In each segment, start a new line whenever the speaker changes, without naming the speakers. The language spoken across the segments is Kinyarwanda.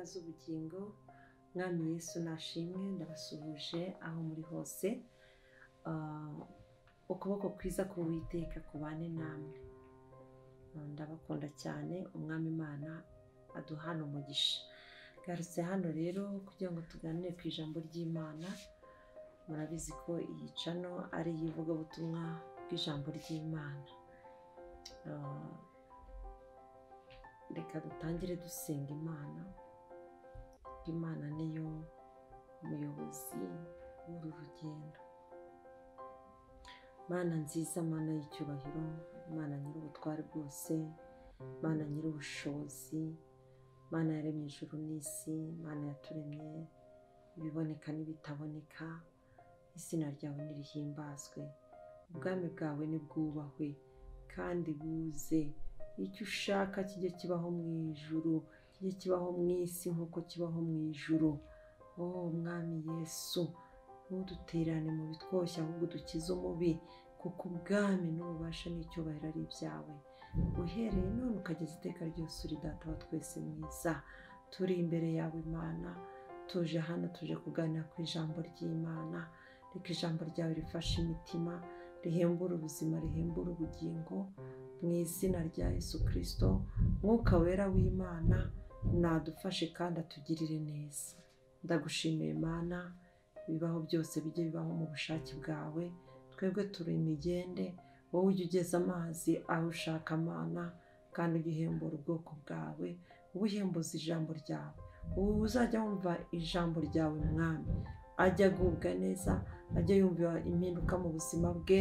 Imbaraga z'ubugingo. Mwami Yesu nashimwe, ndabasuhuje aho muri hose. Ukuboko kwiza k'Uwiteka kubane namwe. Ndabakunda cyane, Umwami Imana aduhana umugisha. Garutse hano rero kugira ngo tuganire ku ijambo ry'Imana. Murabizi ko iyi channel ari iy'ivugabutumwa bw'ijambo ry'Imana. Reka dutangire dusenga Imana. Imana niyo muyobozi w'uru rugendo. Mana nziza, Mana y'icyubahiro, Mana nyir'ubutware bwose, Mana nyir'ubushobozi, Mana yaremye ijuru n'isi, Mana yaturemye ibiboneka n'ibitaboneka, izina ryawe nirihimbazwe, ubwami bwawe nibwubahwe kandi buze. Icyo ushaka kijye kibaho mu ijuru, kijye kibaho mu isi nk'uko kibaho mu ijuru. Oh Mwami Yesu, ntuduterane mu bitwoshya, ahubwo dukize umubi, kuko ubwami n'ububasha n'icyubahiro ari ibyawe, uhereye none ukageza iteka ryose. Uri Data wa twese mwiza, turi imbere yawe Imana, tuje hano, tuje kuganira ku ijambo ry'Imana. Reka ijambo ryawe rifashe imitima, rihembure ubuzima, rihembure ubugingo, mu izina rya Yesu Kristo. Mwuka wera w'Imana nadufashe kandi atugirire neza. Ndagushimiye Imana, ibibaho byose bijye bibaho mu bushake bwawe. Twebwe turi imigende, wowe ujya ugeza amazi aho ushaka Mana, kandi ujye uhembura ubwoko bwawe, ubuhembuza ijambo ryawe. Ubu uzajya wumva ijambo ryawe Mwami, ajya agubwa neza, ajya yumva impinduka mu buzima bwe,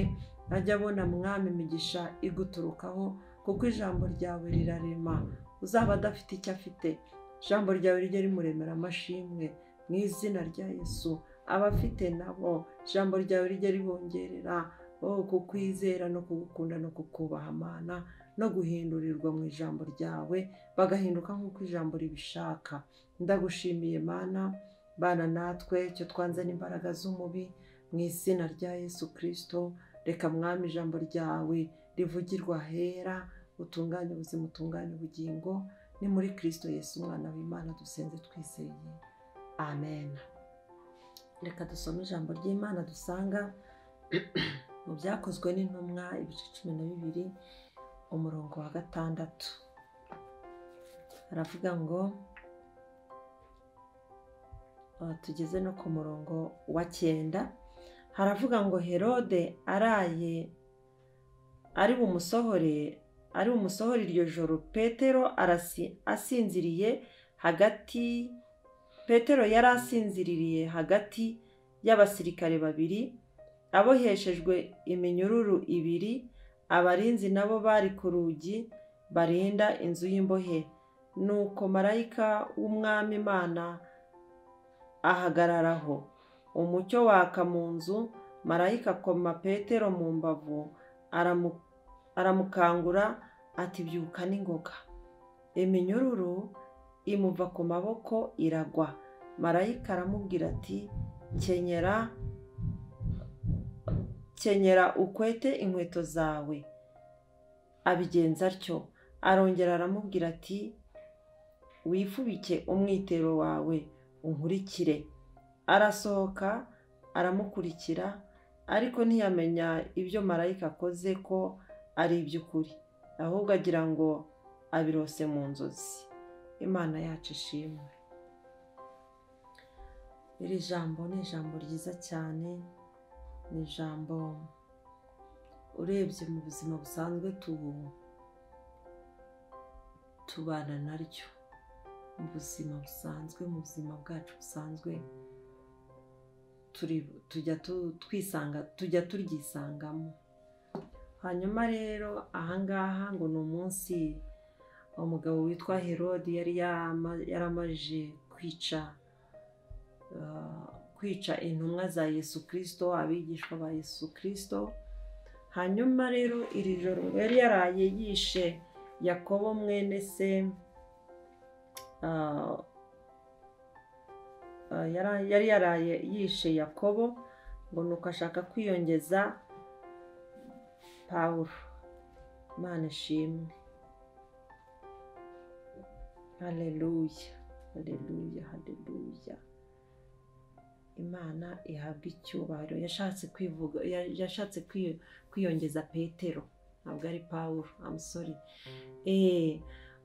ajya abona Mwami imigisha iguturukaho, kuko ijambo ryawe rirarema. Uzaba adafite icyo afite, ijambo ryawe rijye rimuremera amashimwe mu izina rya Yesu. Abafite nabo ijambo ryawe rijye ribongerera kukwizera no kugukunda no kukubaha Mana, no guhindurirwa mu ijambo ryawe, bagahinduka nk'uko ijambo ribishaka. Ndagushimiye Mana, bana natwe, icyo twanze n'imbaraga z'umubi mu izina rya Yesu Kristo. Reka Mwami ijambo ryawe rivugirwa ahera, utunganye ubuzima, utunganye ubugingo. Ni muri Kristo Yesu umwana w'Imana dusenze twizeye, amen. Reka dusome ijambo ry'Imana dusanga mu Byakozwe n'Intumwa ibice 12 umurongo wa 6. Aravuga ngo tugeze no ku murongo wa 9. Haravuga ngo Herode araye ari bumusohore iryo joro, Petero asinziriye hagati. Petero yari asinziriye hagati y'abasirikare babiri, aboheshejwe iminyururu ibiri, abarinzi nabo bari ku rugi barinda inzu y'imbohe. Nuko marayika w'Umwami Imana ahagararaho, umucyo waka mu nzu. Marayika akoma Petero mu mbavu, aramukangura ati byuka n'ingoga. Iminyururu imuva ku maboko iragwa. Marayika aramubwira ati kenyera ukwete inkweto zawe. Abigenza atyo. Arongera aramubwira ati wifubike umwitero wawe unkurikire. Arasohoka aramukurikira, ariko ntiyamenya ibyo marayika akoze ko ari iby'ukuri, ahubwo agira ngo abirose mu nzozi. Imana yacu ishimwe. Iri jambo ni ijambo ryiza cyane, ni ijambo urebye mu buzima busanzwe tubana naryo mu buzima busanzwe, mu buzima bwacu busanzwe tujya turyisangamo. Hanyuma rero ahangaha ngo ni umunsi umugabo witwa Herode yari yaramaje kwica intumwa za Yesu Kristo, abigishwa ba Yesu Kristo. Hanyuma rero iri joro yari yaraye yishe Yakobo mwene se, yari yaraye yishe Yakobo, ngo nuko ashaka kwiyongeza Pawulo. Imana ishimwe. Haleluya. Haleluya, haleluya. Imana ihabwa icyubahiro. Yashatse kwivuga, yashatse kwiyongeza Petero, ntabwo ari Pawulo, I'm sorry.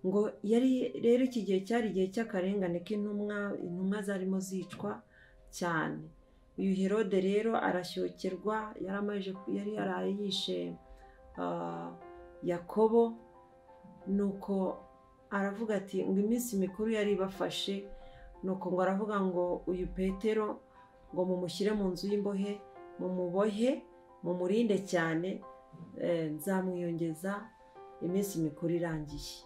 Ngo yari rero iki gihe cyari igihe cy'akarengane k'intumwa, intumwa zarimo zicwa cyane. Uyu Herode rero arashyokерwa, yari yaraye yishe Yakobo, nuko aravuga ati ngo iminsi mikuru yari ibafashe, nuko ngo aravuga ngo uyu Petero ngo mumushyire mu nzu y'imbohe, mumubohe, mumurinde cyane, nzamwiyongeza iminsi mikuru irangiye.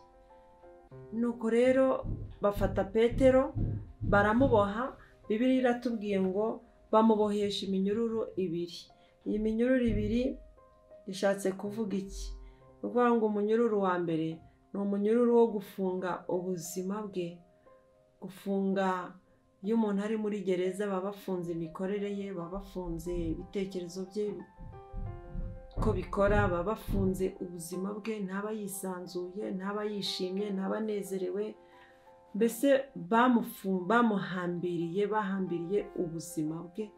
Nuko rero bafata Petero baramuboha. Bibiliya iratubwiye ngo bamubohesha iminyururu ibiri. Iyi minyururu ibiri ishatse kuvuga iki? Ni ukuvuga ngo umunyururu wa mbere ni umunyururu wo gufunga ubuzima bwe, gufunga iyo umuntu ari muri gereza baba bafunze imikorere ye, baba bafunze ibitekerezo bye ko bikora, baba bafunze ubuzima bwe, ntaba yisanzuye, ntaba yishimye, ntaba anezerewe, mbese bamuhambiriye, bahambiriye ubuzima bwe.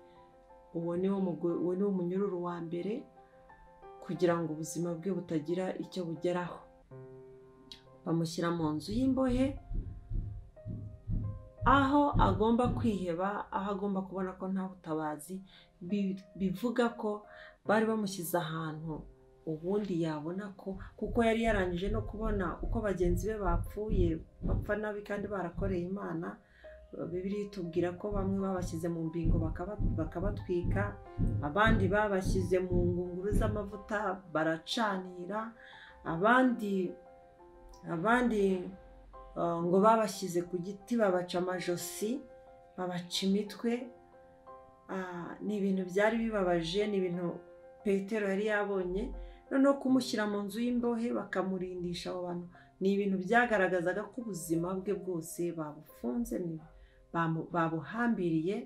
Uwo ni wo munyururu wa mbere, kugira ngo ubuzima bwe butagira icyo bugeraho. Bamushyira mu nzu y'imbohe, aho agomba kwiheba, aho agomba kubona ko nta butabazi. Bivuga ko bari bamushyize ahantu ubundi yabona ko, kuko yari yarangije no kubona uko bagenzi be bapfuye, bapfa nabi kandi barakoreye Imana. Bibiliya itubwira ko bamwe babashyize mu mbingo bakabatwika, abandi babashyize mu ngunguru z'amavuta baracanira, abandi ngo babashyize ku giti babaca amajosi, babaca imitwe. Ni ibintu byari bibabaje, ni ibintu Petero yari yabonye. Noneho kumushyira mu nzu y'imbohe bakamurindisha abo bantu, ni ibintu byagaragazaga ko ubuzima bwe bwose babufunze, babuhambiriye,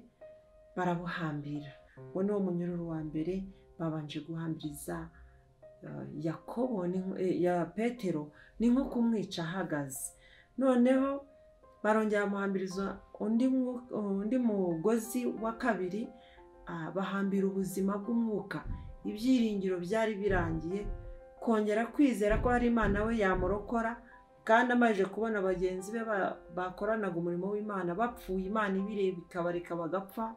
barabuhambira. Uwo ni wo munyururu wa mbere babanje guhambiriza Yakobo ya Petero, ni nko kumwica ahagaze. Noneho barongera bamuhambiriza undi mugozi wa kabiri, bahambira ubuzima bw'umwuka. Ibyiringiro byari birangiye, kongera kwizera ko hari Imana we yamurokora, kandi amaze kubona bagenzi be bakoranaga umurimo w'Imana bapfuye, Imana ibireba ikabareka bagapfa.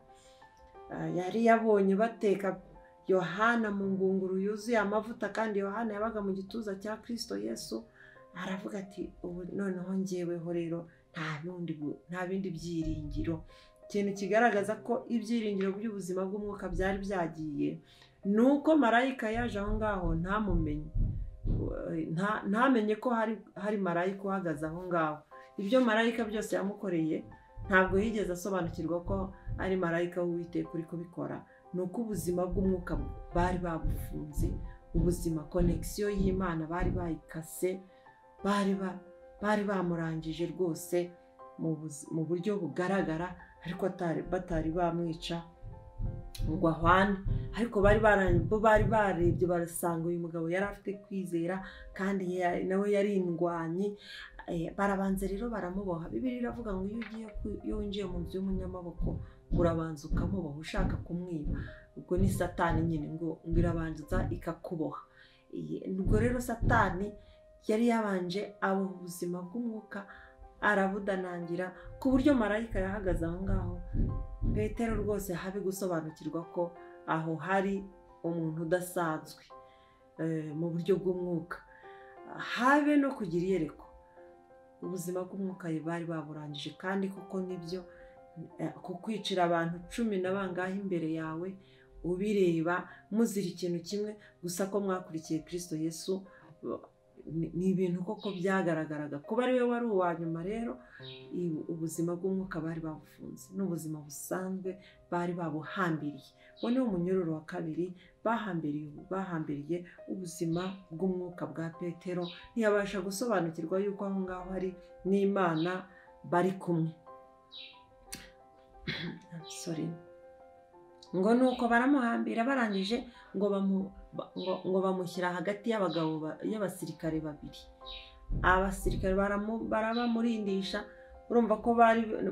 Yari yabonye bateka Yohana mu ngunguru yuzuye amavuta, kandi Yohana yabaga mu gituza cya Kristo Yesu. Aravuga ati ubu noneho njyeweho rero nta bindi byiringiro. Ikintu kigaragaza ko ibyiringiro by'ubuzima bw'umwuka byari byagiye ni uko marayika yaje aho ngaho ntamumenye, ntamenye ko hari marayika uhagaze aho ngaho. Ibyo marayika byose yamukoreye ntabwo yigeze asobanukirwa ko ari marayika w'Uwiteka uri kubikora. Ni uko ubuzima bw'umwuka bari babufunze, ubuzima konegisiyo y'Imana bari bayikase, bari bamurangije rwose mu buryo bugaragara, ariko batari bamwica ngo ahwane. Ariko bari barebye barasanga uyu mugabo yari afite kwizera kandi nawe yari indwanyi. Barabanza rero baramuboha. Bibiliya iravuga ngo iyo winjiye mu nzu y'umunyamaboko urabanza ukamuboha ushaka kumwiba, ubwo ni Satani nyine, ngo irabanza ikakuboha. Ubwo rero Satani yari yabanje aboha ubuzima bw'umwuka, arabudanangira ku buryo marayika yahagaze aho ngaho. Petero rwose habe gusobanukirwa ko aho hari umuntu udasanzwe mu buryo bw'umwuka, habe no kugira iyerekwa. Ubuzima bw'umwuka bari baburangije, kandi koko nibyo, kukwicira abantu 10 na bangahe imbere yawe ubireba muzira ikintu kimwe gusa ko mwakurikiye Kristo Yesu, ni ibintu koko byagaragaraga kuba ari we wari uwa nyuma. Rero ubuzima bw'umwuka bari babufunze, n'ubuzima busanzwe bari babuhambiriye. Uwo ni umunyururu wa kabiri bahambiriye ubuzima bw'umwuka bwa Petero. Ntiyabasha gusobanukirwa yuko aho ngaho hari n'Imana bari kumwe. Sorry. Ngo nuko baramuhambira, barangije ngo bamushyira hagati y'abagabo y'abasirikare babiri. Abasirikare barabamurindisha Urumva ko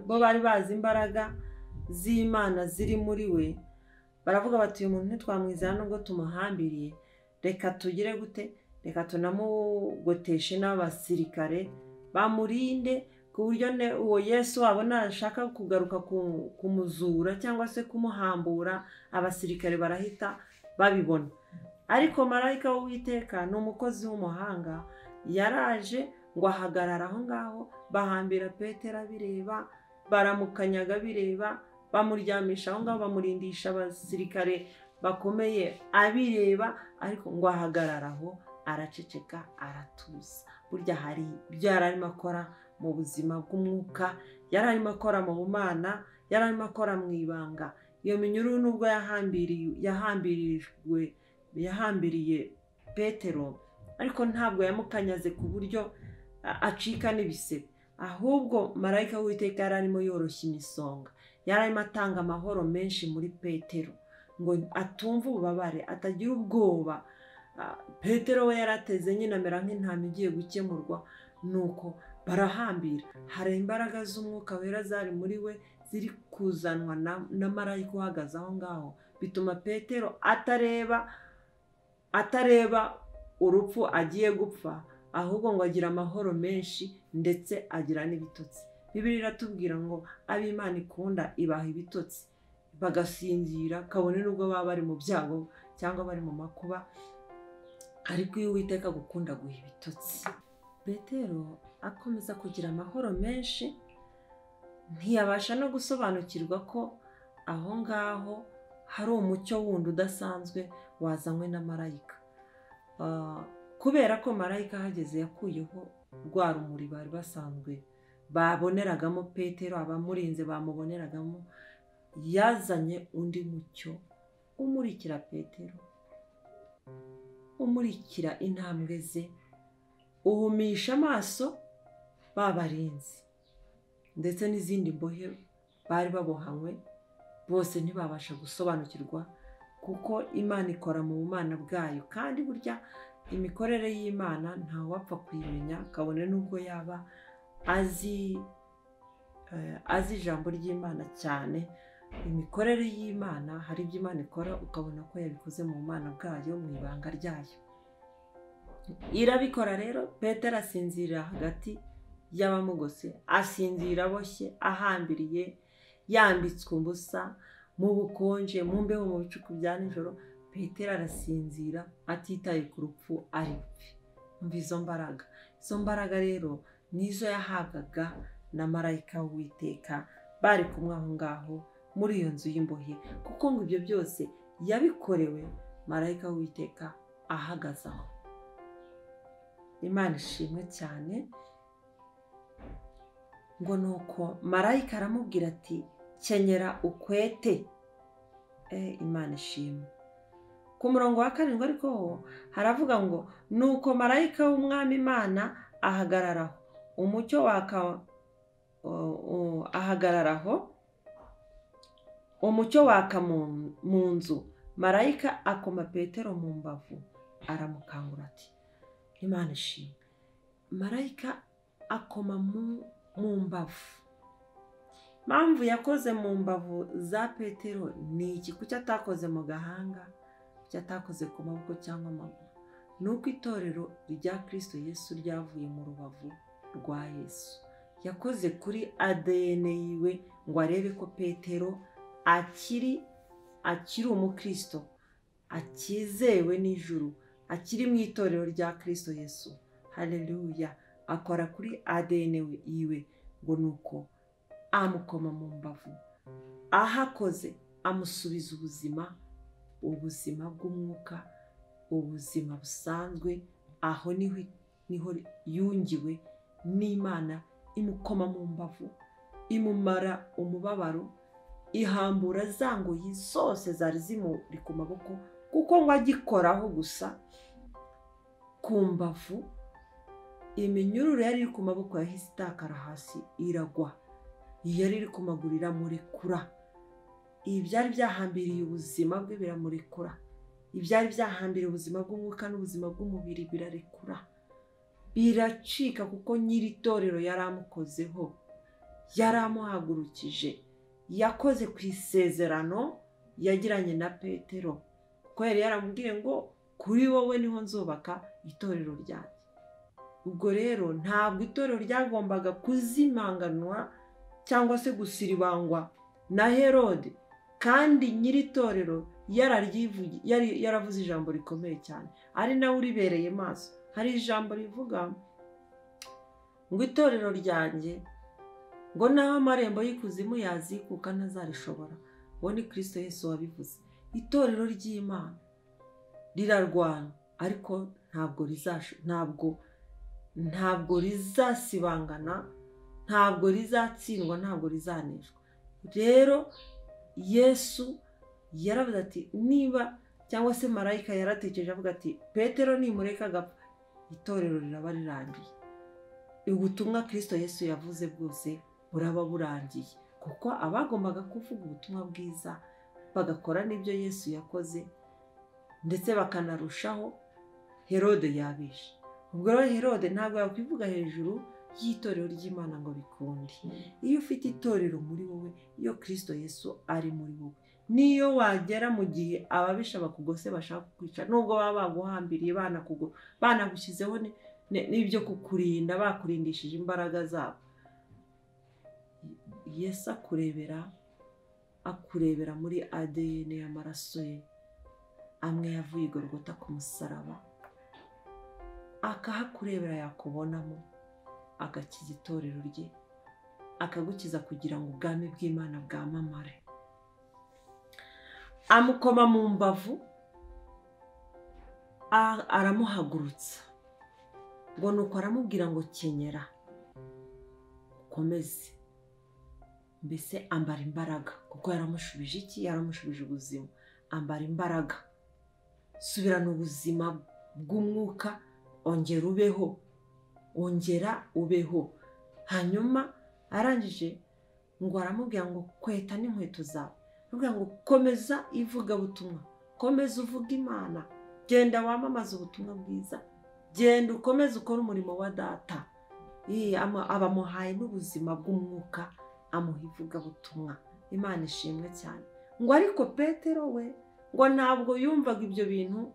bo bari bazi imbaraga z'Imana ziri muri we, baravuga bati uyu muntu ntitwamwizera nubwo tumuhambiriye, reka tugire gute, reka tunamugoteshe n'abasirikare bamurinde, ku buryo uwo Yesu wabona ashaka kugaruka kumuzura cyangwa se kumuhambura, abasirikare barahita babibona. Ariko marayika w'Uwiteka ni umukozi w'umuhanga, yaraje ngo ahagarara aho ngaho, bahambira Petero abireba, baramukanyaga bireba, bamuryamisha aho ngaho, bamurindisha abasirikare bakomeye abireba, ariko ngo ahagarara aho araceceka, aratuza. Burya hari ibyo yari arimo akora mu buzima bw'umwuka, yari arimo akora mu bumana, yari arimo akora mu ibanga. Iyo minyururu nubwo yahambiriye Petero, ariko ntabwo yamukanyaze ku buryo acika n'ibisebe, ahubwo marayika w'Uwiteka yari arimo yoroshya imisonga, yari arimo atanga amahoro menshi muri Petero ngo atumva ububabare, atagira ubwoba. Petero we yarateze nyine amera nk'intama igiye gukemurwa, nuko barahambira. Hari imbaraga z'umwuka wera zari muri we ziri kuzanwa na marayika uhagaze aho ngaho, bituma Petero atareba urupfu agiye gupfa, ahubwo ngo agira amahoro menshi ndetse agira n'ibitotsi. Bibiliya iratubwira ngo ab'Imana ikunda ibaha ibitotsi bagasinzira, kabone nubwo baba bari mu byago cyangwa bari mu makuba, ariko iyo Uwiteka agukunda guha ibitotsi. Petero akomeza kugira amahoro menshi, ntiyabasha no gusobanukirwa ko aho ngaho hari umucyo wundi udasanzwe wazanywe na marayika. Kubera ko marayika ahageze yakuyeho rwa rumuri bari basanzwe baboneragamo Petero, abamurinze bamuboneragamo, yazanye undi mucyo umurikira Petero, umurikira intambwe ze, uhumisha amaso babarinzi ndetse n'izindi mbohe bari babohanywe, bose ntibabasha gusobanukirwa, kuko Imana ikora mu bumana bwayo, kandi burya imikorere y'Imana ntawapfa kuyimenya, kabone n'ubwo yaba azi ijambo ry'Imana cyane. Imikorere y'Imana, hari ibyo Imana ikora ukabona ko yabikoze mu bumana bwayo, mu ibanga ryayo irabikora. Rero Petero asinzira hagati y'abamugose, asinzira aboshye, ahambiriye, yambitswe ubusa, mu bukonje, mu mbeho, mu bicuku bya nijoro. Petero arasinzira atitaye ku rupfu ari bupfe. Umva izo mbaraga, izo mbaraga rero nizo yahabwaga na marayika w'Uwiteka bari kumwe aho ngaho muri iyo nzu y'imbohe, kuko ngo ibyo byose yabikorewe marayika w'Uwiteka ahagaze aho. Imana ishimwe cyane. Ngo nuko marayika aramubwira ati kenyera ukwete. Imana ishimwe. Ku murongo wa 7 ariko ho haravuga ngo nuko marayika w'Umwami Imana ahagararaho, umucyo waka ahagararaho, umucyo waka mu nzu. Marayika akoma Petero mu mbavu aramukangura ati Imana ishimwe. Marayika akoma mu mbavu. Mpamvu yakoze mu mbavu za Petero ni iki? Kuki atakoze mu gahanga? Kuki atakoze ku maboko cyangwa amaguru? Nuko itorero rya Kristo Yesu ryavuye mu rubavu rwa Yesu. Yakoze kuri ADN yiwe ngo arebe ko Petero akiri umukristo, akizewe n'ijuru, akiri mu itorero rya Kristo Yesu. Haleluya. Akora kuri ADN yiwe ngo nuko amukoma mu mbavu, ahakoze amusubiza ubuzima, ubuzima bw'umwuka, ubuzima busanzwe. Aho niho yungiwe n'Imana, imukoma mu mbavu, imumara umubabaro, ihambura za ngoyi zose zari zimuri ku maboko, kuko ngo agikoraho gusa ku mbavu, iminyururu yari iri ku maboko yahise itakara hasi iragwa, yari iri ku maguru iramurekura, ibyari byahambiriye ubuzima bwe biramurekura, ibyari byahambiriye ubuzima bw'umwuka n'ubuzima bw'umubiri birarekura, biracika, kuko nyiri itorero yari amukozeho. Yaramuhagurukije, yakoze ku isezerano yagiranye na Petero, kuko yari yaramubwiye ngo kuri wowe niho nzubaka itorero ryanjye. Ubwo rero ntabwo itorero ryagombaga kuzimanganwa cyangwa se gusiribangwa na Herode, kandi nyiri itorero yaravuze ijambo rikomeye cyane, ari nawe uribereye maso. Hari ijambo rivuga ngo itorero ryanjye ngo naho amarembo y'ikuzimu yazikuka ntazarishobora. Uwo ni Kristo Yesu wabivuze. Itorero ry'Imana rirarwana, ariko ntabwo rizasibangana, ntabwo rizatsindwa, ntabwo rizaneshwa. Rero Yesu yaravuze ati niba, cyangwa se marayika yaratekereje avuga ati Petero nimureka agapfa itorero riraba rirangiye. Ubutumwa Kristo Yesu yavuze bwose buraba burangiye, kuko abagombaga kuvuga ubutumwa bwiza bagakora n'ibyo Yesu yakoze ndetse bakanarushaho, Herode yabishe. Ubwo rero Herode ntabwo yakwivuga hejuru y'itorero ry'Imana ngo bikunde. Iyo ufite itorero muri wowe, iyo Kristo Yesu ari muri wowe, niyo wagera mu gihe ababisha bakugose bashaka kukwica, nubwo baba baguhambiriye banagushyizeho n'ibyo kukurinda, bakurindishije imbaraga zabo, Yesu akurebera muri ADN y'amaraso ye amwe yavuye i Golgotha ku musaraba, akahakurebera yakubonamo, agakiza itorero rye, akagukiza kugira ngo ubwami bw'Imana bwamamare. Amukoma mu mbavu, aramuhagurutsa, ngo nuko aramubwira ngo kenyera ukomeze, mbese ambara imbaraga, kuko yaramushubije iki? Yaramushubije ubuzima. Ambara imbaraga, subirana ubuzima bw'umwuka, ongera ubeho, ongera ubeho. Hanyuma arangije ngo aramubwira ngo kweta n'inkweto zawe, aramubwira ngo komeza ivugabutumwa, komeza uvuga Imana, genda wamamaze ubutumwa bwiza, genda ukomeze ukore umurimo wa data. Abamuhaye n'ubuzima bw'umwuka, amuha ivugabutumwa. Imana ishimwe cyane. Ngo ariko Petero we ngo ntabwo yumvaga ibyo bintu,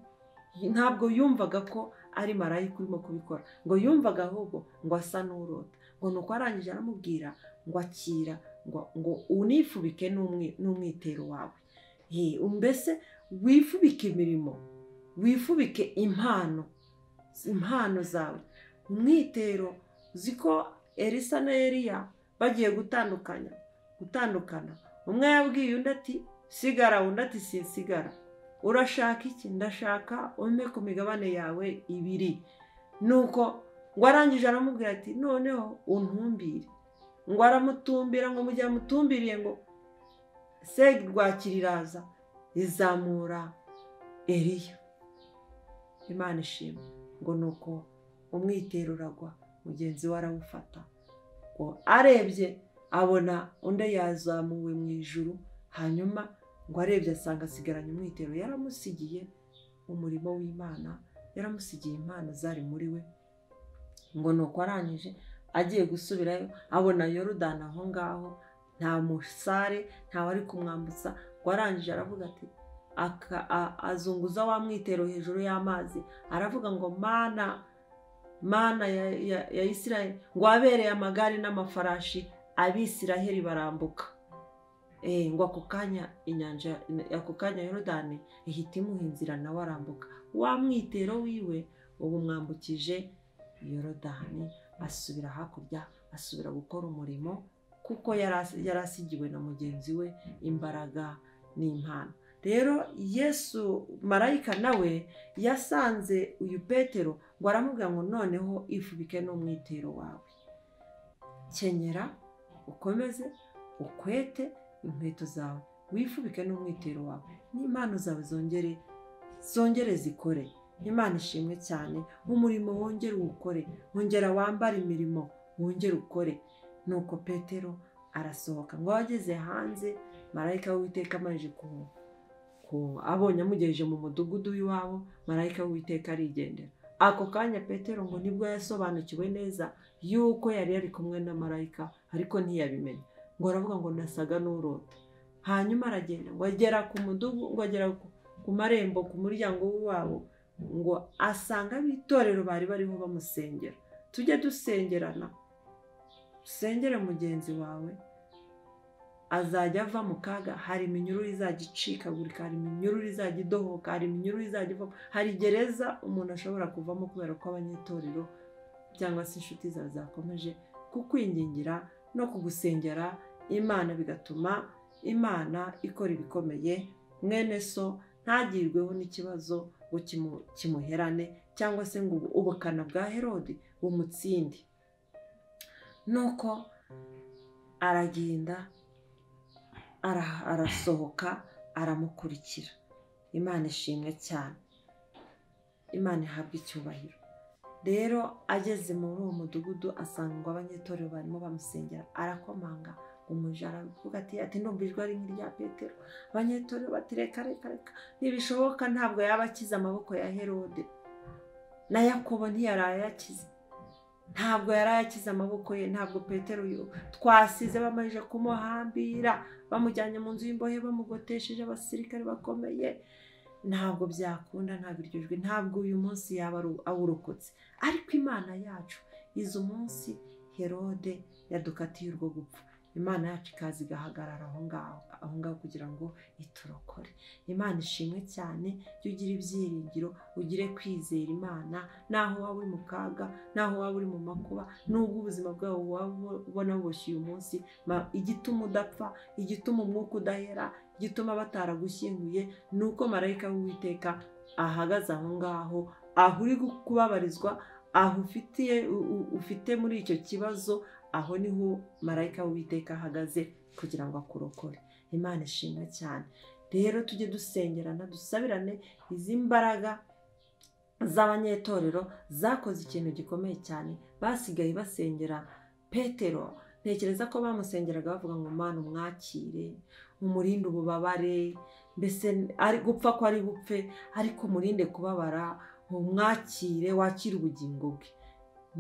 ntabwo yumvaga ko ari marayika urimo kubikora, ngo yumvaga ahubwo ngo asa n'urota. Ngo nuko arangije aramubwira ngo akira, ngo unifubike n'umwitero wawe, mbese wifubike imirimo, wifubike impano zawe. Umwitero, uzi ko Elisa na Eliya bagiye gutandukana, umwe yabwiye undi ati sigara, undi ati sinsigara. Urashaka iki? Ndashaka umpe ku migabane yawe ibiri. Nuko ngo arangije aramubwira ati noneho untumbire. Ngo aramutumbira, ngo mu gihe amutumbiriye ngo Serwakira izamura Eliya. Imana ishimwe. Ngo nuko umwitero uragwa, mugenzi we arawufata, ngo arebye abona undi yazamuwe mu ijuru. Hanyuma ngo arebye asanga asigaranye umwitero. Yaramusigiye umurimo w'Imana, yaramusigiye impano zari muri we. Ngo nuko arangije agiye gusubirayo abona Yorodani aho ngaho, nta musare, nta wari kumwambutsa. Ngo arangije aravuga ati azunguza wa mwitero hejuru y'amazi, aravuga ngo mana, mana ya Isiraheli, ngo abereye amagare n'amafarashi, Abisiraheli barambuka. Ngo ako kanya inyanja, ako kanya Yorodani ihita imuha inzira, nawe arambuka. Wa mwitero wiwe ubu mwambukije Yorodani, asubira hakurya, asubira gukora umurimo, kuko yarasigiwe na mugenzi we imbaraga n'impano. Rero Yesu marayika nawe yasanze uyu Petero, ngo aramubwira ngo noneho ifubike n'umwitero wawe, kenyera ukomeze ukwete inkweto zawe, wifubike n'umwitero wawe, n'impano zawe zongere zikore. Imana ishimwe cyane. Umurimo wongere uwukore, wongera wambare imirimo, wongere ukore. Nuko Petero arasohoka, ngo ageze hanze marayika w'Uwiteka amaze abonye amugejeje mu mudugudu w'iwabo, marayika w'Uwiteka arigendera. Ako kanya Petero ngo nibwo yasobanukiwe neza yuko yari yari kumwe na marayika, ariko ntiyabimenya. Ngo aravuga ngo nasaga n'urota. Hanyuma aragenda ngo agera ku mudugudu, ngo agera ku marembo, ku muryango wabo, ngo asanga ab'itorero bari bariho bamusengera. Tujye dusengerana, usengere mugenzi wawe, azajya ava mu kaga. Hari iminyururu izajya icikagurika, hari iminyururu izajya idohoka, hari iminyururu izajya ivamo, hari gereza umuntu ashobora kuvamo kubera ko abanyetorero cyangwa se inshuti zawe zakomeje kukwingingira no kugusengera Imana, bigatuma Imana ikora ibikomeye. Mwene so ntagirweho n'ikibazo ngo kimuherane, cyangwa se ngo ubukana bwa Herodi bumutsinde. Nuko aragenda arasohoka aramukurikira. Imana ishimwe cyane, Imana ihabwe icyubahiro. Rero ageze muri uwo mudugudu asanga abanyetorero barimo bamusengera, arakomanga. Umuja aravuga ati ndumva ijwi ari nk'irya Petero. Abanyetorero bati reka reka reka, ntibishoboka, ntabwo yaba akize amaboko ya Herode. Na Yakobo ntiyarayakize, ntabwo yarayakize amaboko ye, ntabwo Petero twasize bamajije kumuhambira, bamujyanye mu nzu y'imbohe, bamugotesheje abasirikare bakomeye. Ntabwo byakunda, ntabwo iryo jwi, ntabwo uyu munsi yaba awurokotse. Ariko Imana yacu izi umunsi Herode yadukatiye urwo gupfa, Imana yacu ikaza igahagarara aho ngaho kugira ngo iturokore. Imana ishimwe cyane. Jya ugira ibyiringiro, ugire kwizera Imana, naho waba uri mu kaga, naho waba uri mu makuba, nubwo ubuzima bwawe waba ubona buboshye uyu munsi, igituma udapfa, igituma umwuka udahera, igituma bataragushyinguye, ni uko marayika w'Uwiteka ahagaze aho ngaho, aho uri kubabarizwa, aho ufite muri icyo kibazo, aho niho marayika w'Uwiteka ahagaze kugira ngo akurokore. Imana ishimwe cyane. Rero tujye dusengerana, dusabirane. Izi mbaraga z'abanyetorero zakoze ikintu gikomeye cyane. Basigaye basengera Petero. Ntekereza ko bamusengeraga bavuga ngo Mana umwakire, umurinde ububabare, mbese ari gupfa ko ari bupfe, ariko umurinde kubabara, umwakire, wakire ubugingo bwe.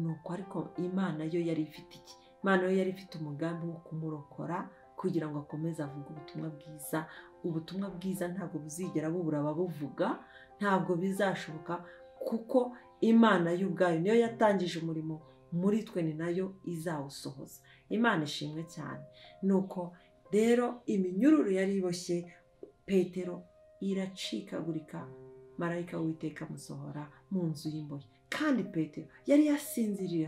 Nuko ariko Imana yo yari ifite iki? Imana yo yari ifite umugambi wo kumurokora kugira ngo akomeze avuge ubutumwa bwiza. Ubutumwa bwiza ntabwo buzigera bubura ababuvuga, ntabwo bizashoboka, kuko Imana y'ubwayo niyo yatangije umurimo muri twe, ni nayo izawusohoza. Imana ishimwe cyane. Nuko rero iminyururu yari iboshye Petero iracikagurika, marayika w'Uwiteka amusohora mu nzu y'imbohe. Kandi Petero yari yasinziriye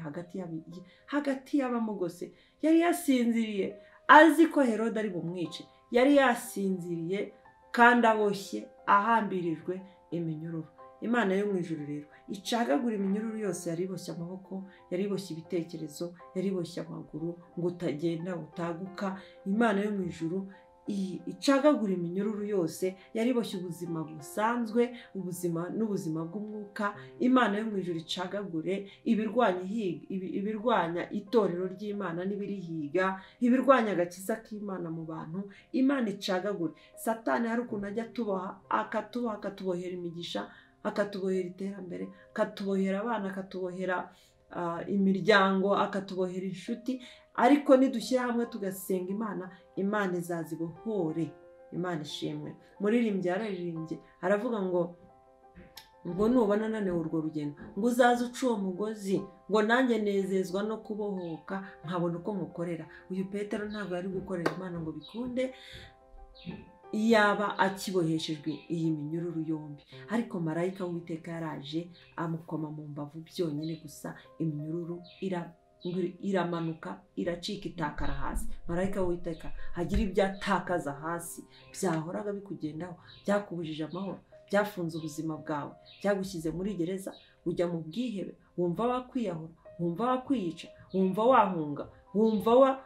hagati y'abamugose, yari yasinziriye azi ko Herode ari bumwice, yari yasinziriye kandi aboshye, ahambirijwe iminyururu. Imana yo mu ijuru rero icagagura iminyururu yose yari iboshye amaboko, yari iboshye ibitekerezo, yari iboshye amaguru ngo utagenda utaguka. Imana yo mu ijuru icagagura iminyururu yose yari iboshye ubuzima busanzwe, ubuzima n'ubuzima bw'umwuka. Imana yo mu ijuru icagagure ibirwanya itorero ry'Imana n'ibirihiga, ibirwanya agakiza k'Imana mu bantu. Imana icagagure. Satani hari ukuntu ajya atuboha, akatuboha, akatubohera imigisha, akatubohera iterambere, akatubohera abana, akatubohera imiryango, akatubohera inshuti. Ariko nidushyira hamwe tugasenga Imana, Imana izazibohore. Imana ishimwe. Muririmbyi yararirimbye aravuga ngo nubona naniwe urwo rugendo, ngo uzaze uca uwo mugozi, ngo nanjye nezezwa no kubohoka nkabona uko mukorera. Uyu Petero ntabwo yari gukorera Imana ngo bikunde yaba akiboheshejwe iyi minyururu yombi, ariko marayika w'Uwiteka yaraje amukoma mu mbavu byonyine gusa, iminyururu iramanuka, iracika, itakara hasi. Marayika w'Uwiteka hagira ibyo atakaza hasi byahoraga bikugendaho, byakubujije amahoro, byafunze ubuzima bwawe, byagushyize muri gereza, ujya mu bwihebe, wumva wakwiyahura, wumva wakwiyica, wumva wahunga, wumva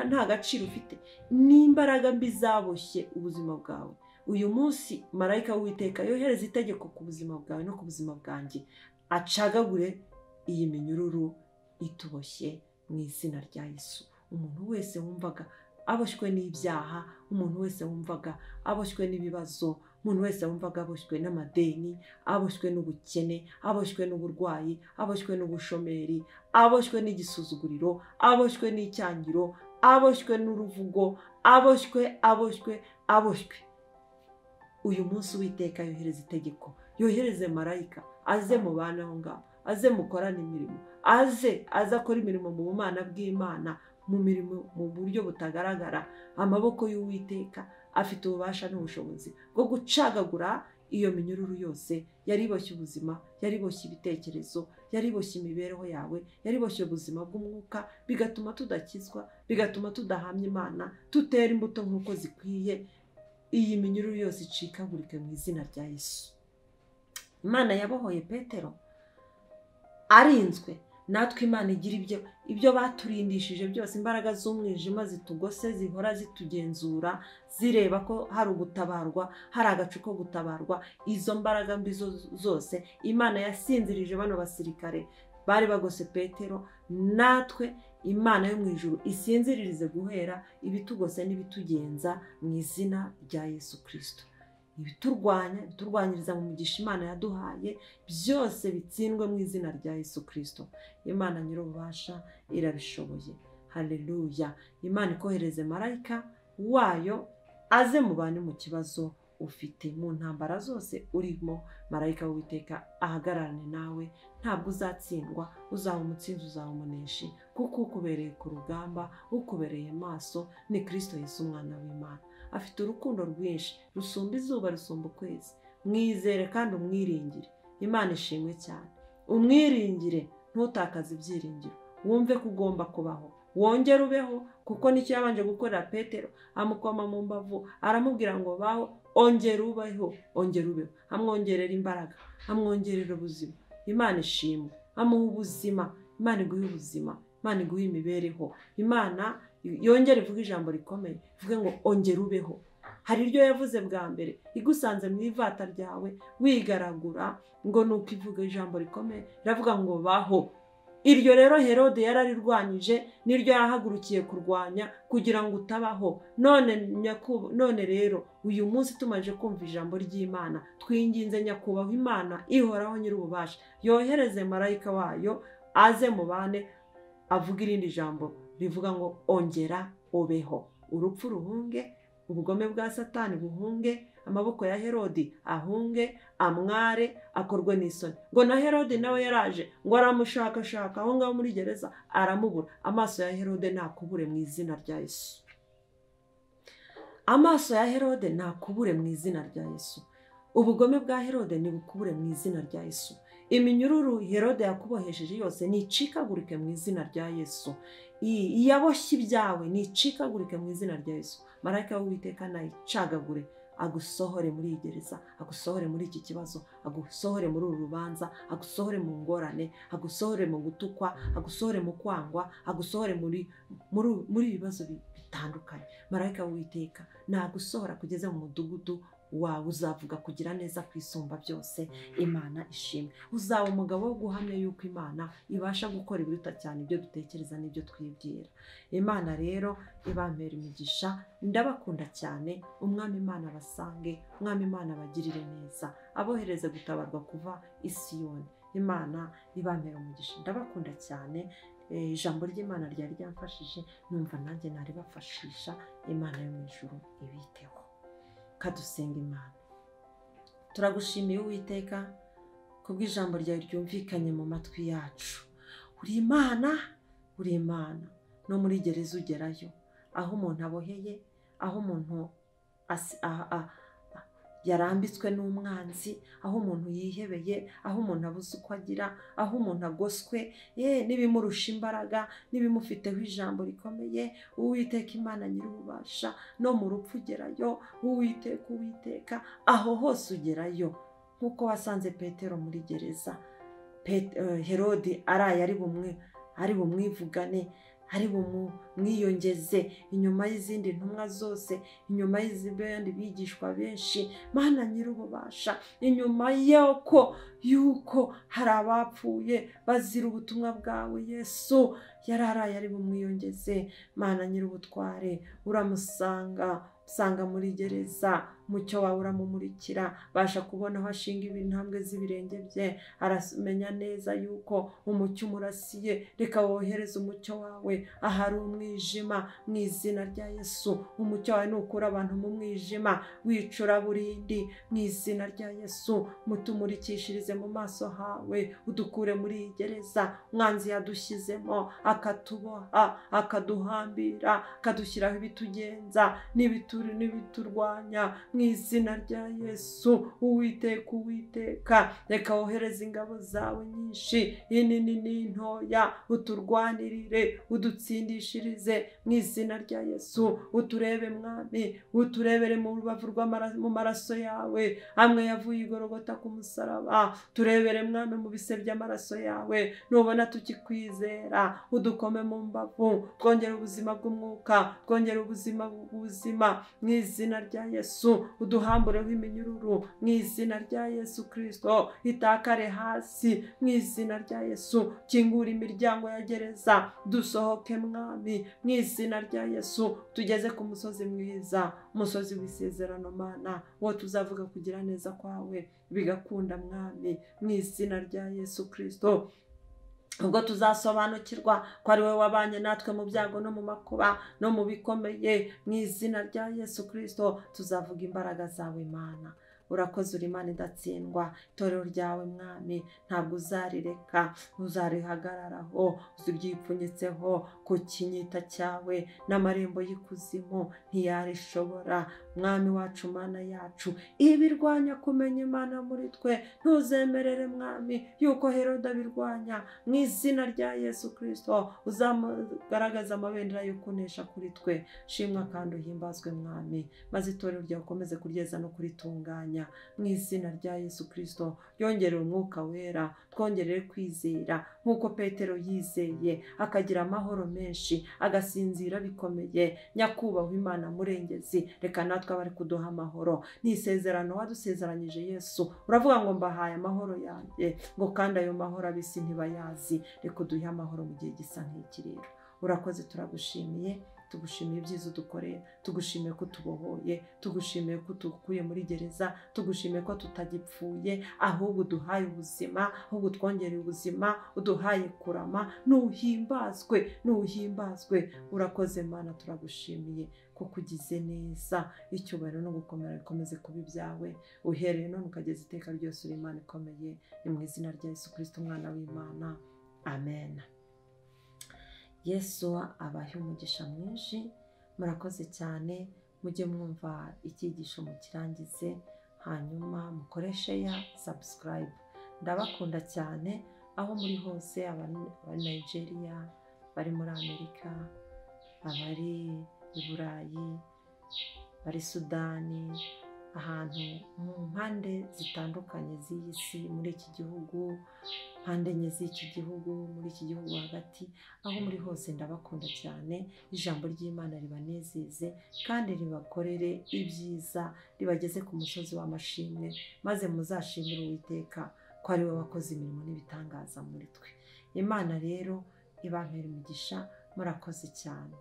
nta gaciro ufite. N'imbaraga mbi zaboshye ubuzima bwawe, uyu munsi marayika w'Uwiteka yohereza itegeko ku buzima bwawe no ku buzima bwanjye, acagagure iyi minyururu ituboshye mu izina rya Yesu. Umuntu wese wumvaga aboshywe n'ibyaha, umuntu wese wumvaga aboshywe n'ibibazo, Umuntu wese wumvaga aboshywe n'amadeni, aboshywe n'ubukene, aboshywe n'uburwayi, aboshywe n'ubushomeri, aboshywe n'igisuzuguriro, aboshywe n'icyangiro, aboshywe n'uruvugo, aboshywe, aboshywe, aboshywe. Uyu munsi Uwiteka yohereza itegeko, yohereze marayika aze mubane aho ngaho, aze mukorane imirimo, aze akora imirimo mu bumana bw'Imana, mu mirimo mu buryo butagaragara. Amaboko y'Uwiteka afite ububasha n'ubushobozi bwo gucagagura iyo minyururu yose yariboshye ubuzima, yariboshye ibitekerezo, yariboshye imibereho yawe, yariboshye ubuzima bw'umwuka, bigatuma tudakizwa, bigatuma tudahamya Imana, tutera imbuto nk'uko zikwiye. Iyi minyururu yose icikagurike mu izina rya Yesu. Imana yabohoye Petero arinzwe, natwe Imana igira ibyo baturindishije byose. Imbaraga z'umwijima zitugose, zihora zitugenzura, zireba ko hari ugutabarwa, hari agacu ko gutabarwa. Izo mbaraga mbi zose Imana yasinzirije bano basirikare bari bagose Petero, natwe Imana yo mu ijuru isinziririze guhera ibitugose n'ibitugenza mu izina rya Yesu Kristo. Ibiturwanya, ibiturwanyiriza mu mugisha Imana yaduhaye byose bitsindwe mu izina rya Yesu Kristo. Imana nyir'ububasha irabishoboye. Haleluya. Imana ikohereze marayika wayo aze mubane mu kibazo ufite, mu ntambara zose urimo. Marayika w'Uwiteka ahagararane nawe, ntabwo uzatsindwa, uzaba umutsinzi, uzaba umuneshi, kuko ukubereye ku rugamba, ukubereye maso ni Kristo Yesu umwana w'Imana. Afite urukundo rwinshi rusumba izuba, rusumba ukwezi. Mwizere kandi umwiringire. Imana ishimwe cyane. Umwiringire, ntutakaze ibyiringiro, wumve ko ugomba kubaho, wongere ubeho, kuko nicyo yabanje gukorera Petero. Amukoma mu mbavu aramubwira ngo baho, ongera ubeho, ongera ubeho. Amwongerera imbaraga, amwongerera ubuzima. Imana ishimwe. Amuha ubuzima. Imana iguhe ubuzima, Imana iguhe imibereho. Imana yongere ivuge ijambo rikomeye, ivuge ngo ongera ubeho. Hari iryo yavuze bwa mbere igusanze mu ivata ryawe wigaragura, ngo nuko ivuga ijambo rikomeye iravuga ngo baho. Iryo rero Herode yararirwanyije, niryo yahagurukiye kurwanya kugira ngo utabaho. None rero uyu munsi tumaje kumva ijambo ry'Imana, twinginze Nyakubahwa Imana ihoraho nyir'ububasha yohereze marayika wayo aze mubane, avuga irindi jambo rivuga ngo ongera ubeho. Urupfu ruhunge, ubugome bwa Satani buhunge, amaboko ya Herodi ahunge, amware, akorwe n'isoni. Ngo na Herodi nawe yaraje ngo aramushakashaka aho ngaho muri gereza aramubura. Amaso ya Herode nakubure mu izina rya Yesu. Amaso ya Herode nakubure mu izina rya Yesu. Ubugome bwa Herode nibukubure mu izina rya Yesu. Iminyururu Herode yakubohesheje yose nicikagurike mu izina rya Yesu. Iyaboshye ibyawe nicikagurike mu izina rya Yesu. Marayika w'Uwiteka nayicagagure, agusohore muri iyi gereza, agusohore muri iki kibazo, agusohore muri uru rubanza, agusohore mu ngorane, agusohore mu gutukwa, agusohore mu kwangwa, agusohore muri ibibazo bitandukanye. Marayika w'Uwiteka nagusohora kugeza mu mudugudu wawe, uzavuga kugira neza kwisumba byose. Imana ishimwe. Uzaba umugabo wo guhamya yuko Imana ibasha gukora ibiruta cyane ibyo dutekereza n'ibyo twibwira. Imana rero ibampera imigisha. Ndabakunda cyane. Umwami Imana basange, Umwami Imana bagirire neza, abohereze gutabarwa kuva i Siyoni. Imana ibampera umugisha. Ndabakunda cyane. Ijambo ry'Imana ryari ryamfashije, numva nanjye naribafashisha. Imana yo mu ijuru ibiteho. Kadusenga Imana. Turagushimiye Uwiteka kubw'ijambo ryawe ryumvikanye mu matwi yacu. Uri Imana, uri Imana. No muri gereza ugerayo, aho umuntu aboheye, aho umuntu yarambitswe n'umwanzi, aho umuntu yihebeye, aho umuntu abuze uko agira, aho umuntu agoswe n'ibimurusha imbaraga, n'ibimufiteho ijambo rikomeye. Uwiteka Imana nyir'ububasha, no mu rupfu ugerayo. Uwiteka, Uwiteka, aho hose ugerayo. Nk'uko wasanze Petero muri gereza, Herode araye ari bumwivugane, ari bumwiyongeze inyuma y'izindi ntumwa zose, inyuma y'izindi bigishwa benshi. Mana nyir'ububasha, inyuma yuko hari abapfuye bazira ubutumwa bwawe Yesu, yararaye ari bumwiyongeze. Mana nyir'ubutware, uramusanga usanga muri gereza, Umucyo wawe uramumurikira, basha kubona aho ashinga intambwe z'ibirenge bye, aramenya neza yuko umucyo umurasiye. Reka wohereze umucyo wawe ahari umwijima mu izina rya Yesu. Umucyo wawe nukura abantu mu mwijima wicura burindi mu izina rya Yesu. Mutumurikishirize mu maso hawe, udukure muri iyi gereza umwanzi yadushyizemo, akatuboha, akaduhambira, akadushyiraho ibitugenza n'ibiturwanya mu izina rya Yesu. Uwiteka, Uwiteka, reka wohereze ingabo zawe nyinshi, inini n'intoya, uturwanirire, udutsindishirize mu izina rya Yesu. Uturebe Mwami, uturebere mu rubavu mu maraso yawe amwe yavuye i Golgotha ku musaraba. Turebere Mwami mu bise by'amaraso yawe, nubona tukikwizera udukome mu mbavu, twongere ubuzima bw'umwuka, twongere ubuzima mu izina rya Yesu. Uduhambureho iminyururu mu izina rya Yesu Kristo, itakare hasi mu izina rya Yesu. Kingura imiryango ya gereza dusohoke Mwami mu izina rya Yesu. Tugeze ku musozi mwiza, umusozi w'isezerano Mana, wo tuzavuga kugira neza kwawe bigakunda Mwami mu izina rya Yesu Kristo. Ubwo tuzasobanukirwa ko ari wowe wabanye natwe mu byago no mu makuba no mu bikomeye mu izina rya Yesu Kristo, tuzavuga imbaraga zawe Mana. Urakoze, uri Imana idatsindwa. Itorero ryawe Mwami ntabwo uzarireka, uzarihagararaho, uziryipfunyitseho ku kinyita cyawe, n'amarembo y'ikuzimu ntiyarishobora. Mwami wacu, Mana yacu, ibirwanya kumenya Imana muri twe ntuzemerere Mwami yuko Herode abirwanya mu izina rya Yesu Kristo. Uzagaragaza amabendera yo kunesha kuri twe. Shimwa kandi uhimbazwe Mwami, maze itorero ryawe ukomeze kuryeza no kuritunganya mu izina rya Yesu Kristo. Ryongerere umwuka wera, twongerere kwizera nk'uko Petero yizeye akagira amahoro menshi, agasinzira bikomeye. Nyakubahwa Imana murengezi, reka natwe abari kuduha amahoro. Ni isezerano wadusezeranyije Yesu, uravuga ngo mbahaye amahoro yanjye, ngo kandi ayo mahoro ab'isi ntibayazi. Reka uduhe amahoro mu gihe gisa nk'iki rero. Urakoze, turagushimiye, tugushimiye ibyiza udukoreye, tugushimiye ko tubohoye, tugushimiye ko tukuye muri gereza, tugushimiye ko tutagipfuye, ahubwo uduhaye ubuzima, ahubwo twongereye ubuzima, uduhaye kurama. Nuhimbazwe, nuhimbazwe. Urakoze Mana, turagushimiye kuko ugize neza. Icyubahiro no gukomera bikomeze kuba ibyawe, uhereye none ukageza iteka ryose. Uri Imana ikomeye. Ni mu izina rya Yesu Kristo umwana w'Imana, amen. Yesu abahe umugisha mwinshi. Murakoze cyane, mujye mwumva icyigisho mukirangize, hanyuma mukoreshe ya subscribe. Ndabakunda cyane aho muri hose, abari Nigeria, bari muri Amerika, abari i Burayi, bari Sudani, ahantu mu mpande zitandukanye z'iyi si, muri iki gihugu, mpande enye z'iki gihugu, muri iki gihugu hagati, aho muri hose ndabakunda cyane. Ijambo ry'Imana ribanezeze kandi ribakorere ibyiza, ribageze ku musozi w'amashimwe, maze muzashimire Uwiteka ko ari we wakoze imirimo n'ibitangaza muri twe. Imana rero ibampere umugisha. Murakoze cyane.